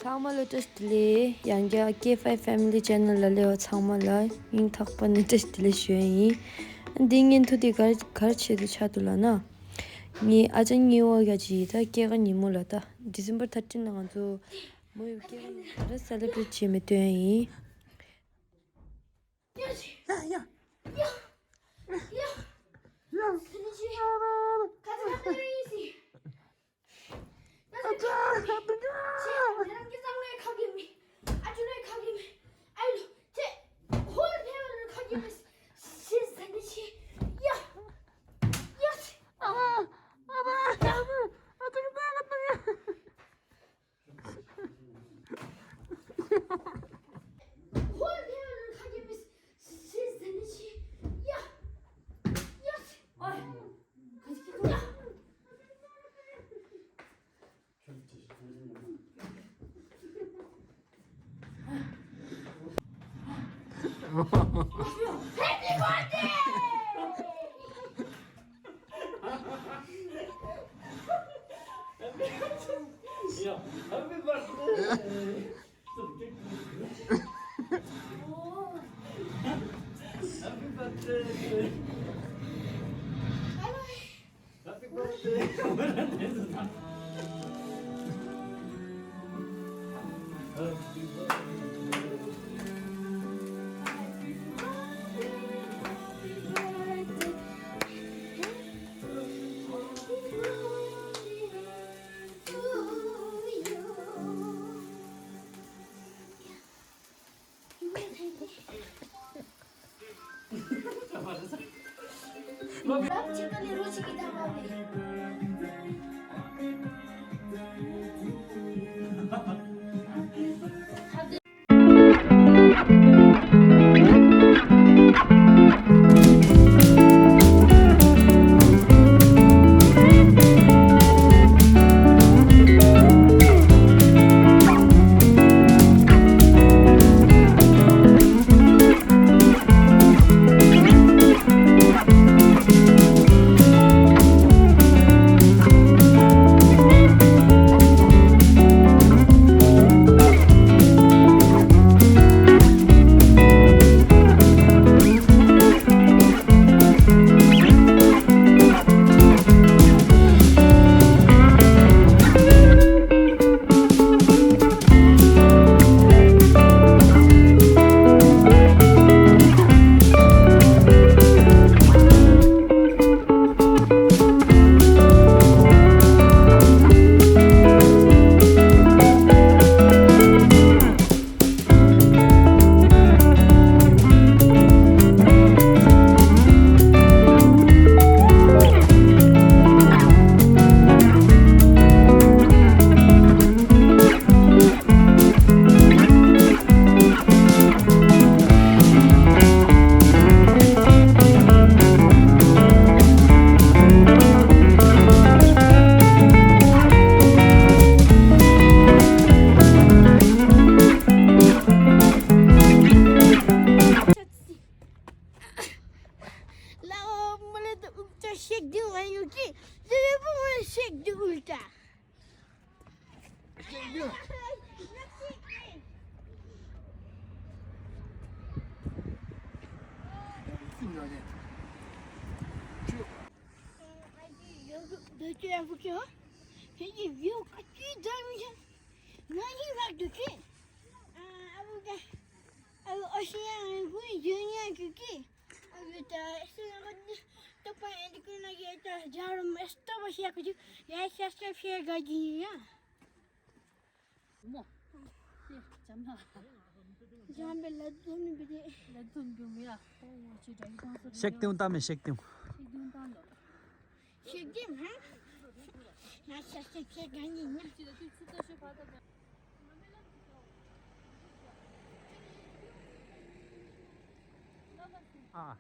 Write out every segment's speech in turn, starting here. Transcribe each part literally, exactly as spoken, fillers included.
ཚང་མ་ལ་བཀྲ་ཤིས་བདེ་ལེགས། ཡང་བསྐྱར་ཀེ་ཕའི་ཕེ་མི་ལི་ཆེ་ནལ་ལ་སླེབས་པ་ཚང་མ་ལ་སྙིང་ཐག་པ་ནས་བཀྲ་ཤིས་བདེ་ལེགས་ཞུ་ཡ་ཡིན། འདི་བརྙན་ཐུང་འདི་ག་རེ་ག་རེ་ཆེད་དུ་ཆགས་འདུག་ལབ་ན། ངའི་ཨ་ཅག་གཉིས་པ་ག་ཅིག་ད་སྐྱེས་སྐར་ཉིན་མོ་ལ་ད་December thirteen ལ་ང་ཚོ་མོ་ཡི་སྐྱེས་སྐར་ག་རེ་སེ་ལེ་བྷི་རེ་ཊི་བྱེད་མིན་སྟོན་ཡ་ཡིན། ལའོ་མོ་ལ་དུ་ཨུག་ཅོ་ཤེག་དུ་ང་ཡོད་ཀི། དུ་བུ་མོ་ཤེག་དུ་ཨུལ་ཏྲ། ཤེག་ཏིང་བཏང་མེད། ཤེག་ཏིང་། ཤེག་ཏིང་། ཨ།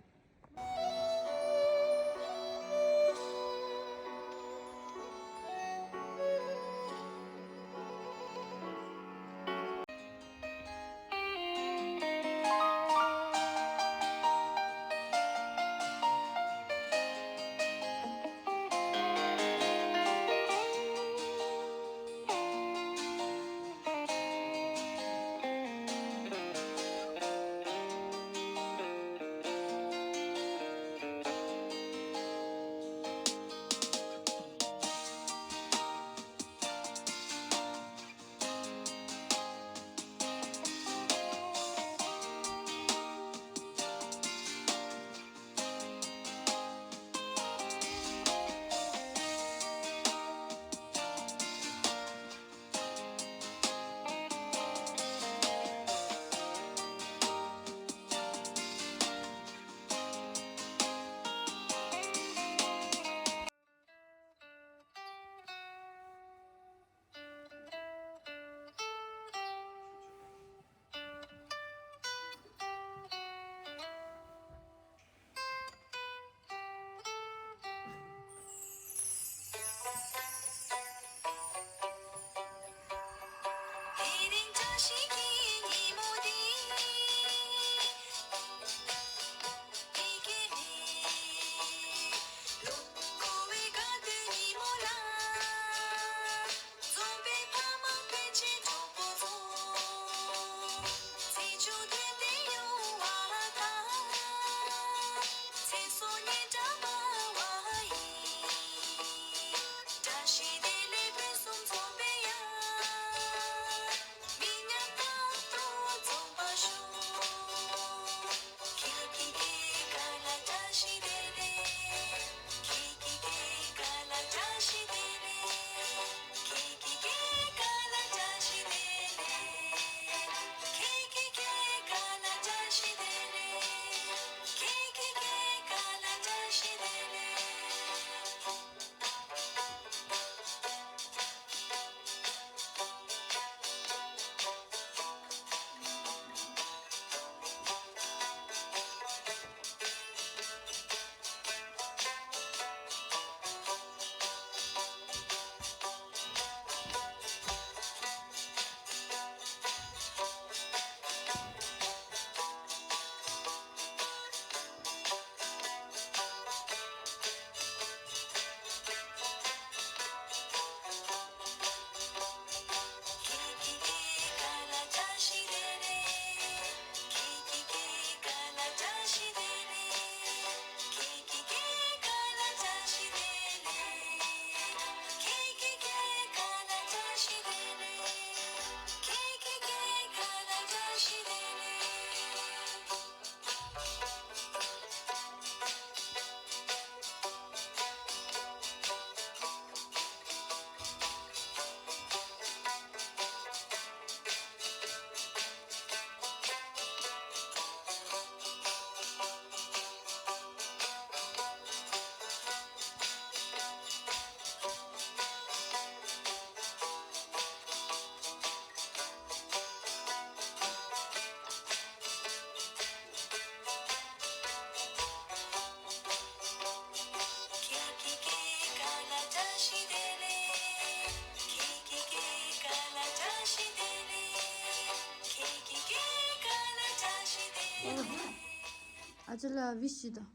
ཨ་ཅག་ལགས་བི་ཤི་དང་།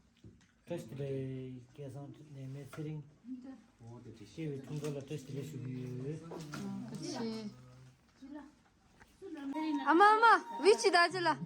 བཀྲ་ཤིས་བདེ་ལེགས། སྐལ་བཟང་ནས་མེད་ཚེ་རིང་། སྐྱེས་པའི་ཁྲུང་ཁྲུང་ལ་བཀྲ་ཤིས་བདེ་ལེགས་ཞུ་གི་ཡོད། ཨ་མ་ཨ་མ་བི་ཤི་དང་ཨ་ཅག་ལགས།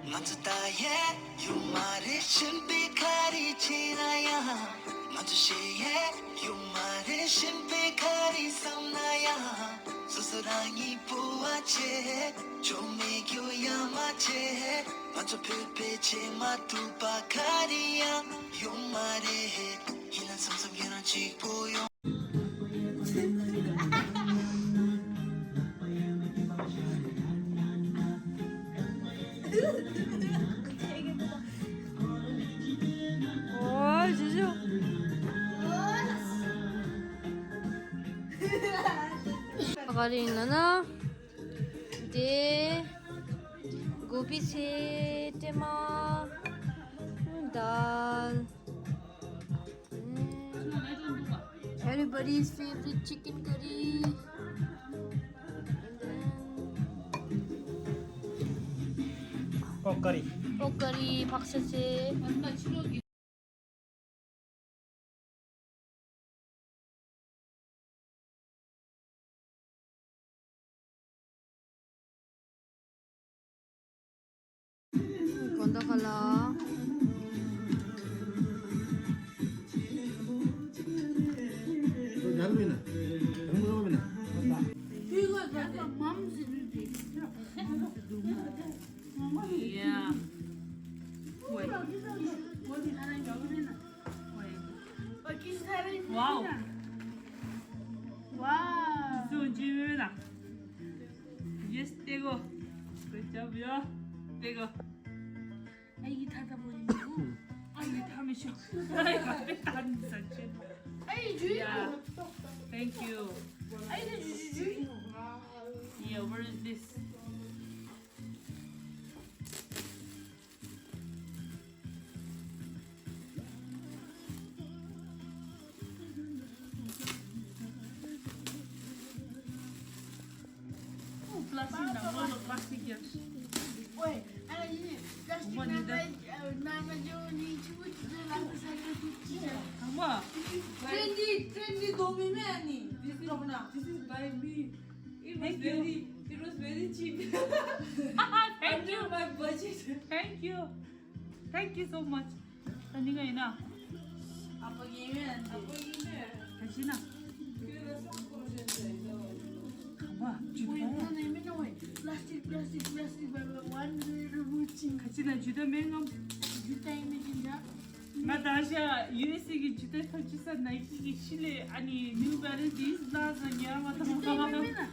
ང་ཚོ་ད་ཡས་ཡོད་མ་རེད། གཞན་པའི་ག་རེ་བྱས་ན་ཡང་། ང་ཚོ་ཞེ་ཡས་ཡོད་མ་རེད། གཞན་པའི་ག་རེ་བསམ་ན་ཡང་། སོ་སོ་རང་ཉིད་སྤོབས་པ་བྱེད། ཇོ་མི་རྒྱུ་ཡ་མ་བྱེད། ང་ཚོ་བོད་པའི་ཆེས་མ་གྲུབ་པ་ག་རེ་ཡང་ཡོད་མ་རེད། ཡིན་ན་མཚམས་མཚམས་ཁྱེད་རང་གཅིག་པུ་ཡོང་། ཨོ་ཞུ་ཞུ། ག་རེ་ཡིན་ན་ན། དེ། གོ་བི་ཚལ། ཀྲེ་མ། དཱལ། Everybody's favorite chicken curry. And then pork curry. Pork curry, ཕག་ཤ་ཚལ། ད་ག་ལ། Yeah. Wait. Wow. Wow. So, Jimmy, yes, tego. Good job, yeah. Tego. ཨ་ཡི་ཐ་ཐ་མོ་ཡིན་ནོ། ཨ་ཡི་ཐ་མི་ཤོག་ཨ་ཡི་ཐ་མི་ས་ཆེན། ཨ་ཡི་ཇུ། Yeah. Thank you. ཨ་ཡི་ཐ་ཇུ་ཇུ་ཇུ། Yeah, where is this? Oh, plastic na, no, no, plastic ya. Oi, ana yini, plastic na, na, na, na, yo, ni, chu, chu, chu, la, sa, sa, chu, chu, chu. Ama. Trendy, trendy do mi me ani. This is, this is by me. It was very, it was very cheap. Thank you. Under my budget. Thank you. Thank you so much. ད་ནི་ང་ཡིན་ན། ཨ་ཕ་ངའི་མེད་ཨ་ནི། ཨ་ཕ་ངའི་མེད། ག་ཅི་ན། ཁྱོད་ལ་སོགས་གོ་ཤེས་ཟེར་ཡོད། ག་པ་ཇུ་ད། ཨོ་ཡ་ན་ནི་མིན་ན་ཨོ་ཡ། Plastic, plastic, plastic, blah, blah, one, two, three, four, five. ག་ཅི་ན་ཇུ་ད་མེད་ངམ། ཇུ་ད་ཡིན་མེད་ཅི་འདྲ། ང་ད་ཤ་ཡུ་ཨེས་ཨེ་གི་ཇུ་ད་ཐབས་ཇུ་ས་ནའི་ཀི་གི་ཤི་ལེ་ཨ་ནི་ནིའུ་བེ་ལན་ཌི་ཟ་ཟ་ཉར་མ་ཐང་། ཇུ་ད་ཡིན་མེད་མེད་ན།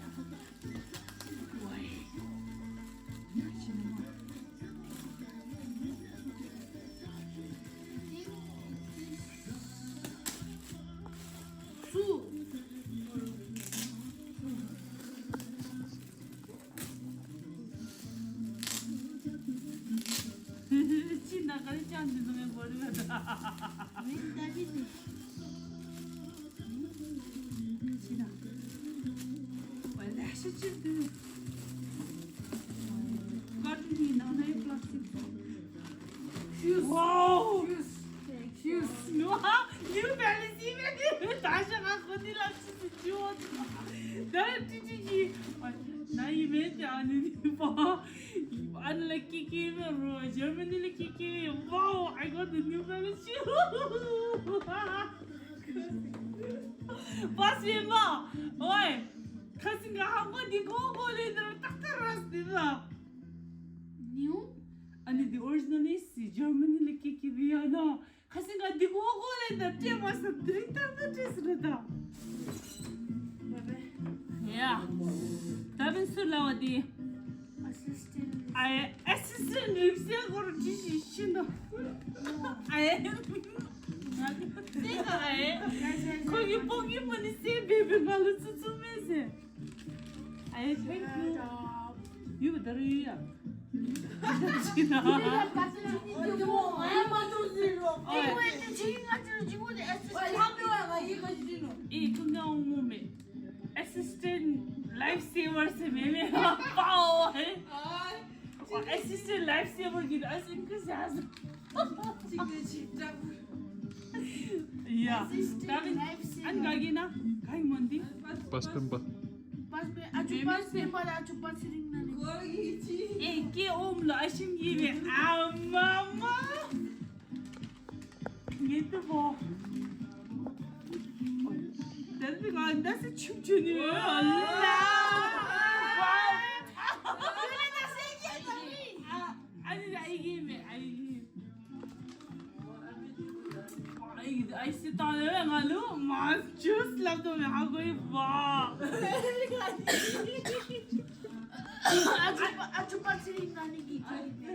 ཅི་ན་ག་རེ་ཅང་འདི་ནོ་མེད་པོ་རེད་ད། མིན་ད་ཅི་ཅི། ཅི་ན། ཝེ་ལེ་ཤི་ཅི་དུ། ཀར་ཊུན་ནི་ནང་ནའི་པ་ལ་སི་ཊིག་ཤུས། Wow. ཤུས། ཤུས། ནུ་ཧ། ནིའུ་བེ་ལན་ཌི་མེད་དུ། ད་ཤ་ང་ཁོ་ནི་ལ་ཅི་ཅི་ཅི་འོ་ཅི། ད་ཅི་ཅི་ཅི། ན་ཡི་མེད་ཅི་ཨ་ནི་ནི་པ། ཨ་ནི་ལ་ཀི་ཀི་མེད་རོ། ཇར་མ་ནི་ལ་ཀི་ཀི་མེད། Wow, I got the new balance shoe. པ་སེ་མ། ཨོའི། ཁ་སིང་ག་ཧང་གོ་འདི་གོ་གོ་ལེ་འདི་ཏག་ཏག་ར་སི་ལ། ནིའུ། ཨ་ནི་the original is Germany ལ་ཀི་ཀི་བི་ཡ་ན། ཁ་སིང་ག་འདི་གོ་གོ་ལེ་འདི་ཏྲེ་མ་ས་དི་རིང་ཏག་ཏག་ཏྲེ་སི་ར་ད། ཡ། ད་བིན་སུ་ལ་བ་དི། Assistant. ཨ་ཡེ། Assistant རིགས་སེ་གོར་ཅི་ཞིག་ཤི་ན། ཨ་ཡེ། སེ་ག་ཨ་ཡེ། ཁོ་གི་པོ་གི་མ་ནི་སེ་བེ་བེ་ང་ལ་ཙུ་ཙུ་མེད་སེ། ཨ་ཡེ། Thank you. ཡུ་བ་ད་རུ་ཡུ་ཡ། ཅི་ན། ཨ་ཡེ། ཨེ་ཐུང་ངའི་འོང་མོ་མེད། Assistant life saver ཟེར་མེད་མེད། པའོ་ཧེ། Assistant life saver གི་ཨ་སིན་ཁི་ཟ་ཟ། གཅིག་ནས་ཆིག་འདྲ་པོ། ཡ། Assistant life saver. ཨན་ག་གི་ན་ག་ཡི་མོན་དི། པ་སྤེན་པ། པ་སྤེན་ཨ་ཆུ་པ་སྤེན་པ་ཨ་ཆུ་པ་སི་རིང་ན་ནི། གོ་གི་ཆི། ཨེ་ཀེ་ཨོམ་ལ་ཨ་ཤིང་གི་བེ་ཨ་མ་མ། ངེ་ཏུ་བོ། དེར་བི་ང་འདི་སི་ཆུབ་ཆུ་ནི་ཨ་ལ། ཨ་ནི་ཨི་གི་མེ་ཨི་གི། ཨི་གི་ཨི་སི་ཏང་ལེ་ང་ལུ་མ་ཇུས་ལབ་དོ་མེ་ཧ་གོ་ཡི་བ། ཨ་ཆུ་པ་ཨ་ཆུ་པ་ཚི་རིང་ན་ནི་གི་ཁྱེར་ཏེ།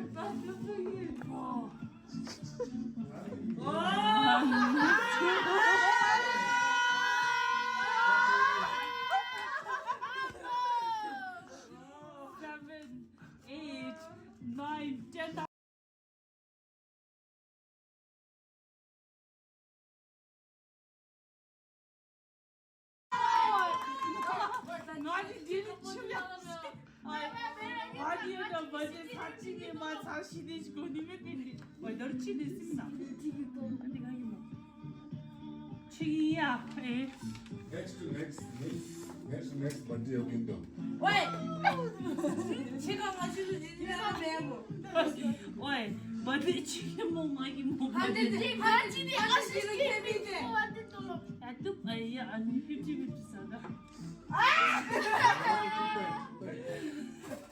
Seven, eight, nine, ten. ང་ནི་འདི་ནི་ཆུ་ཡག་ང་ནི་ཡོད་ན་བ་ཅི་ཚར་གཅིག་ནས་མ་ཚར་བཞི་ནས་ཞིག་གོ་ནི་མེད་པས་ནི། ཝའི་ད་རུ་ཕྱི་ནས་སིམ་ན། ཨ་ནི་ང་ཡིན་མོ། ཕྱི་ཡིན་ཡ། ཨེ། Next to next, next, next to next birthday of Indo. ཝའི། ཕྱི་ག་ང་ཆུ་ཚོད་ཇི་ནི་ཡང་མེད་གོ། ཝའི། ཅི་ཡིན་མོ་ང་ཡིན་མོ། ཧ་ཏེ་ཏེ་ཧ་ཅི་ཏེ་ཧ་ཅི་ཏེ་ཧ་ཏེ་ཏོ་ལོ། ཡ་ཏུབ་ཨ་ཡ་ཨ་ནི་ཕིབ་ཏི་ཕིབ་ཏི་ས་ག་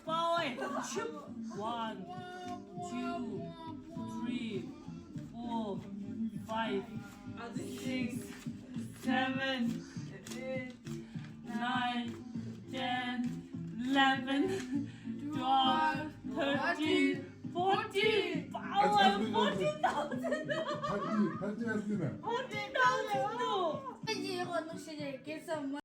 པའོ་ཨེ་ཆུབ། One, two, three, four, five, six, seven, eight, nine, ten, eleven, twelve, thirteen, fourteen. པའོ་ཨེ་ཕོར་ཊིན་ཐའུ་ཛེན་ནོ། ཕོར་ཊིན་ཐའུ་ཛེན་ནོ། ཕོར་ཊིན་ཐའུ་ཛེན་ནོ།